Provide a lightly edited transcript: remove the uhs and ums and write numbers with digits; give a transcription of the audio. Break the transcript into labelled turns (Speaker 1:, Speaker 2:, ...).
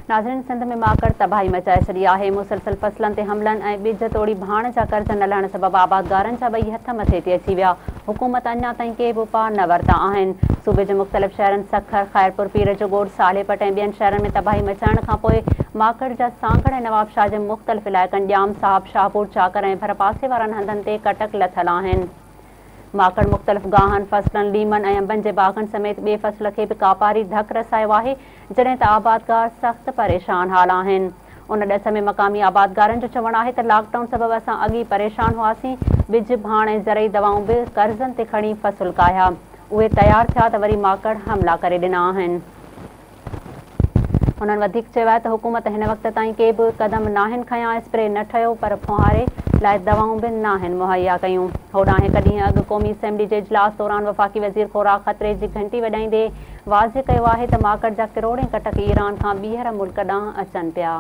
Speaker 1: ناظرين سنڌ ۾ ماڪڙ تباهي مچائي ڇڏي آهي، مسلسل فصلن تي حملن ۽ ٻج توڙي ڀاڻ جا قرض نه لهڻ سبب آبادگارن جا ٻئي هٿ مٿي تي اچي ويا، حڪومت اڃا تائين ڪي به اپاء نه ورتا آهن، صوبي جي مختلف شهرن سکر، خيرپور، پيرجوڳوٺ، صالح پٽ ۽ ٻين شهرن ۾ تباهي مچائڻ کانپوء ماڪڙ جا سانگهڙ ۽ نوابشاهه جي مختلف علائقن ڄام صاحب، شاهپور چاڪر ۽ ڀرپاسي وارن هنڌن تي ڪٽڪ لٿل آهن. ماڪڙ مختلف گاهن، فصلن، ليمن ۽ انبن جي باغن سميت ٻئي فصل کي به ڪاپاري ڌڪ رسايو آهي، جڏهن ته آبادگار سخت پريشان حال آهن. ان ڏس ۾ مقامي آبادگارن جو چوڻ آهي ته لاڪ ڊائون سبب اسان اڳ ئي پريشان هئاسين، ٻج، ڀاڻ ۽ زرعي دوائون به قرضن تي کڻي فصل ڪاهيا، اهي تيار ٿيا ته وري ماڪڙ حملا ڪري ڏنا آهن. هنن وڌيڪ چيو آهي ته حڪومت هن وقت تائين ڪي به قدم ناهن کنيا، اسپري نه ٺهيو پر ڦوهاري لاء دوائون به ناهن مهيا ڪيون. هوڏانهن هڪ ڏينهن اڳ قومي اسيمبلي جي اجلاس دوران وفاقي وزير خوراڪ خطري جي گهنٽي وڄائيندي واضح ڪيو آهي ته ماڪڙ جا ڪروڙين ڪٽڪ ايران کان ٻيهر ملڪ ڏانهن اچن پيا.